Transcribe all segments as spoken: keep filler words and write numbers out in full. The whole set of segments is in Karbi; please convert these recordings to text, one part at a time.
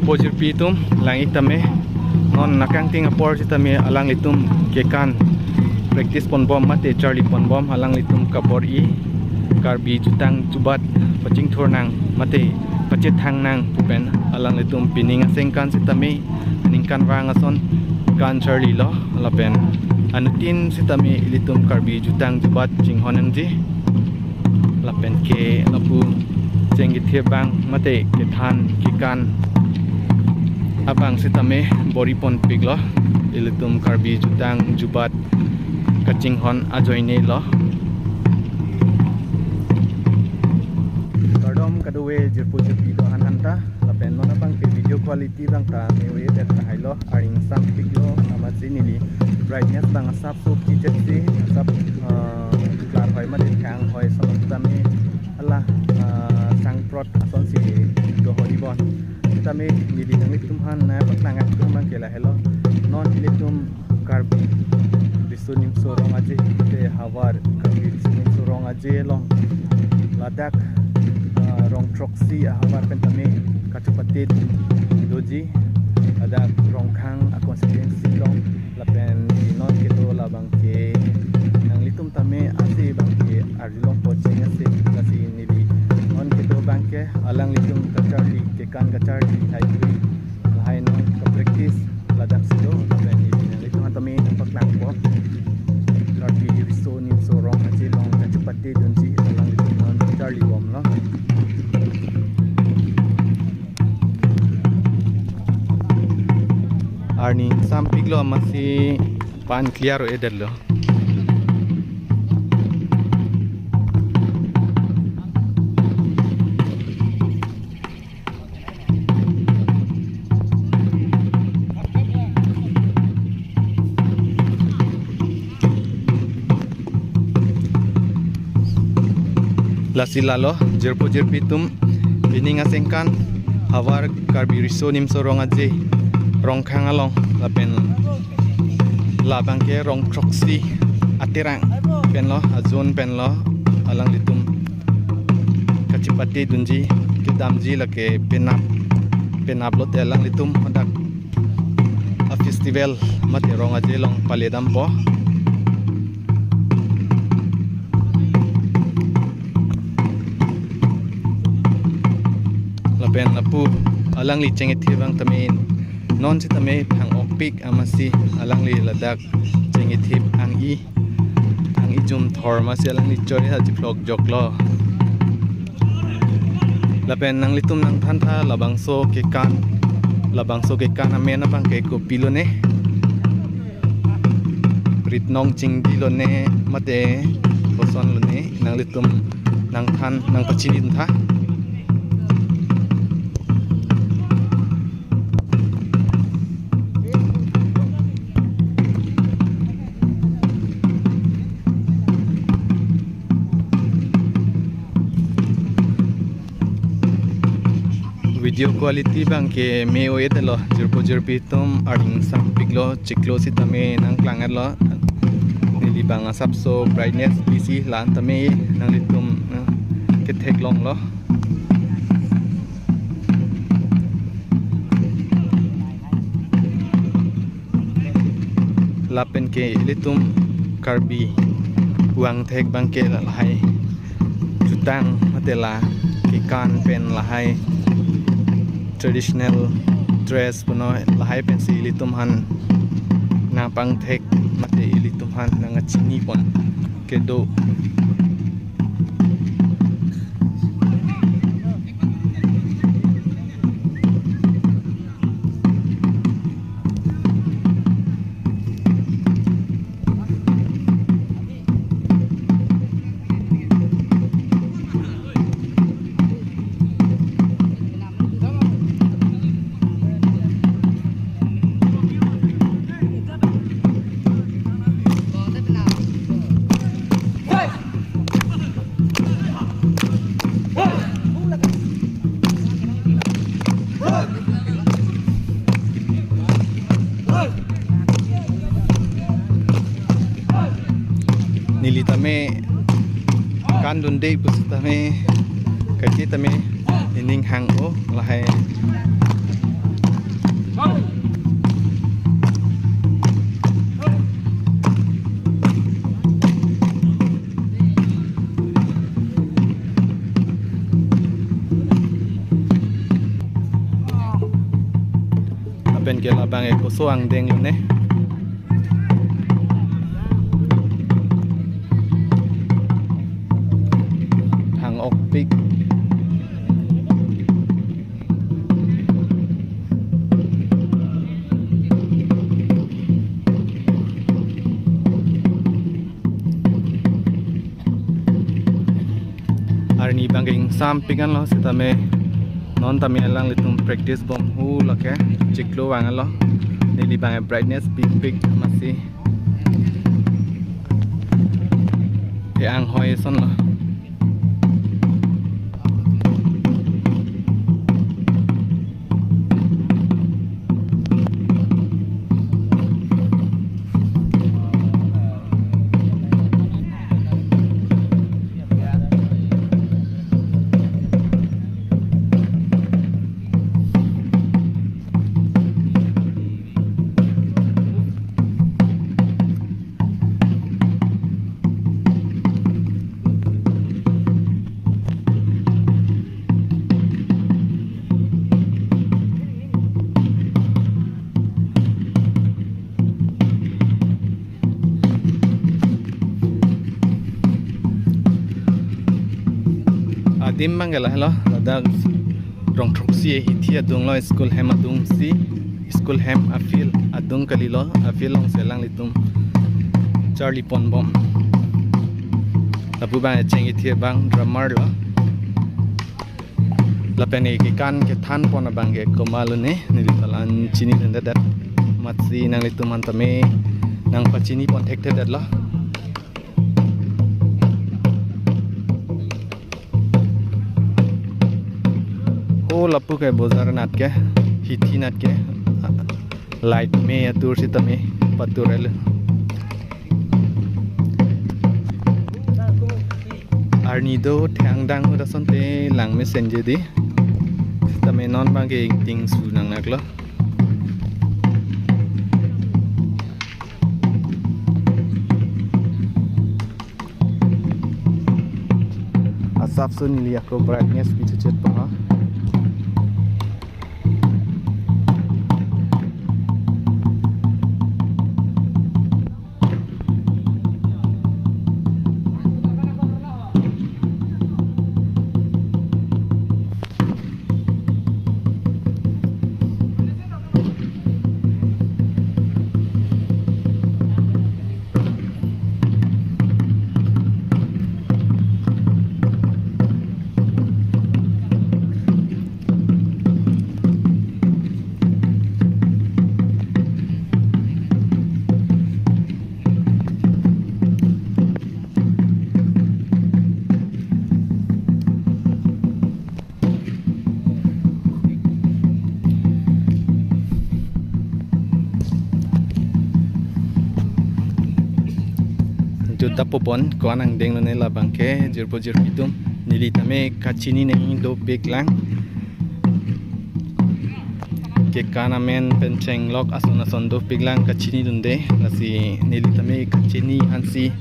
Jirpo jirpi atum, lang-ik tame, non nakangting apor sitame alanglitum kekan practice ponbom mate charli ponbom, alanglitum kabor-i Karbi jutang jubat pachingthur nang mate pachethang nang pu pen alanglitum pining asengkan sitame ningkan vang ason kan charlilo, lapen anuttin sitame ilitum Karbi jutang jubat chinghon nangji. Lapen ke lapu cheng kethip abang mate kethan kekan abang sitame bor-i ponpiklo, ilitum Karbi jutang jubat kachinghon ajoinelo. Kardom kadokave jirpo jirpi do-an aphanta, lapen non abang ke video quality abang ta me-o-edet tahailo, arni ingsampiklo amatsi neli brightness abang asapso kechepsi, asap, ah, klarhoi mate thanghoi ason tame hala, ah, sangprot asonsi dohori bon. Tame neli nanglitum aphan nangpaklang atum abang ke lahelo. Non ilitum Karbi Riso Nimso Rong Aje, te havar Karbi Riso Nimso Rong Aje along ladak, ah, rong throksi ahavar pen tame kachepate doji, ladak Rongkhang a constituency along, lapen non kedo labang ke nanglitum tame ase abang ke arjulongpo ching ase, lasi neli non kedo abang ke alanglitum kacharli, kekan kacharli hai hui, lahai non kapractice ladak si do, lapen neli nanglitum aphan tame nangpaklangpo. Karbi Riso Nimso Rong Aje along kachepate dunji alanglitum non charli bomlo. Arni ingsampiklo amatsi pan clear o-edetlo. Lasi lalo, jirpo jirpi atum, pining asengkan havar Karbi Riso Nimso Rong Aje, Rongkhang along, lapen labang ke rong throksi aterang penlo, a-zone penlo, alanglitum kachepate dunji, kedamji lake penap, penap lote alanglitum hadak a-festival mate Rong Aje along pale dampo. Lapen lapu alangli cheng kethip abang tame non sitame thang-okpik amatsi alangli ladak cheng kethip ang-i, ang-i jum thor amatsi alangli choi ha chiphlok joklo. Lapen nanglitum nangthantha labangso kekan, labangso kekan amen abang ke kopilone, ritnong chingdi lone mate koson lone, nanglitum nangthan nangpachinitha. Video quality abang ke me-o-edetlo, jirpo jirpi atum, arni ingsampiklo, chiklo sitame nangklang-etlo. Neli abang asapso brightness bisi la-an tame nanglitum, eh, ketheklonglo. Lapen ke ilitum Karbi vangthek abang ke lahai jutang mate la kekan pen lahai traditional dress puno lahai pensi ilitum aphan nangpangthek mate ilitum aphan nangkachini pon kedo. Neli tame kandunde pusitame, kaki tame ining hang-o lahai Pen ke labang ke koso angdeng lo ne. Thang-okpik. Arni abang ke ingsampik anlo sitame non tame alanglitum practice bom hu lake chiklo vang anlo. Neli abang brightness pipik masi. Ke anghoi asonlo. Adim abang ke lahelo, ladak rong throksi hithi adung lo, school hem adung si, school hem a-field adung kalilo, a-field along si alanglitum charli pon bom. Lapu abang cheng hithi abang drummer lo. Lapen ke kekan kethan pon abang ke komatlo ne, neli ta la-an chini dundedet. Matsi nanglitum aphan tame nangpachini pon thekthedetlo. O lapu ke bojar anat ke, hithi anat ke, light me atur sitame patur el. Arni do thang dang ahut asonte langmesen je di. Tame non abang ke ingting su nangnaklo. Asapso neli ako brightness pi chechet pa. Juta popon ko-an angdeng lo ne labang ke jirpo jirpi atum, neli tame kachini nangdopik lang. Kekan amen pen chenglok ason ason dopik lang kachini dunde, lasi neli tame kachini ansi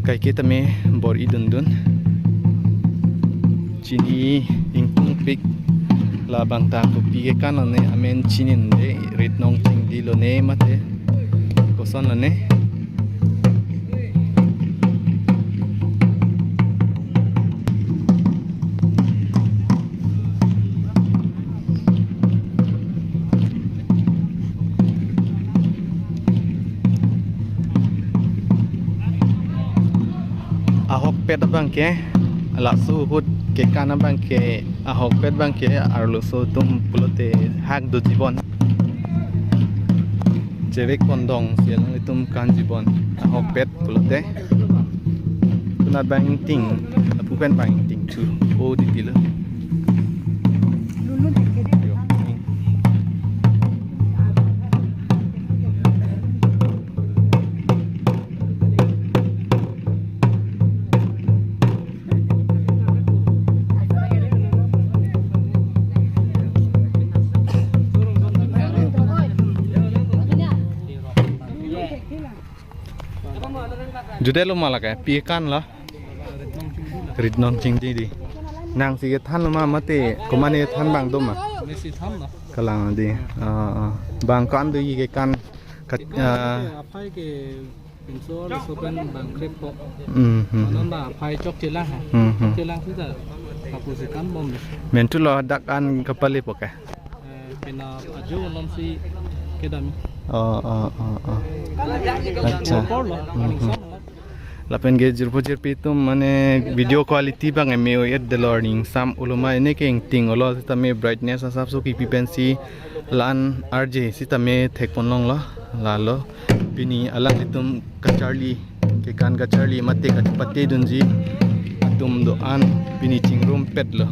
kaike tame bor-i dundun. Chini ingtungpik labang ta kopi kekan lo ne amen chini dunde, Ritnong Chingdi lo ne mate koson lo ne. Ahokpet abang ke, laso ahut kekan abang ke, ahokpet abang ke, arloso atum pulote hak do jibon. Chevek pondong si alanglitum kan jibon ahokpet pulote. Kunat abang ingting, lapu pen abang ingting chu. O di pilo. Judelo malak eh, pi kekan lo. Ritnong Chingdi di. Nangsi kethan lo ma mate komatne than abang do ma? Mesi than lo. Kalang di. Ah, ah. Bang ko-an doji kekan kat, ah, Aphai ke pinso laso pen bang krip po. Hmm, hmm. Anon ba aphai chokchelang ha. Hmm, hmm. Chokchelang sita kapusi kan bom le. Mentu lo dak an kapale po ke? Eh, pina ajo lom si kedam. Oh, oh, oh, oh. Acha. Por lo. Hmm, hmm. Lapen ke jirpo jirpi atum mane video quality abang eme o-et dolo, ning sam uloma ene ke ingting olo sitame brightness asapso kipi pensi la-an arje sitame thekpon longlo. Lalo pini alanglitum kacharli, kekan kacharli mate kachepate dunji atum do-an pini chingrumpet lo.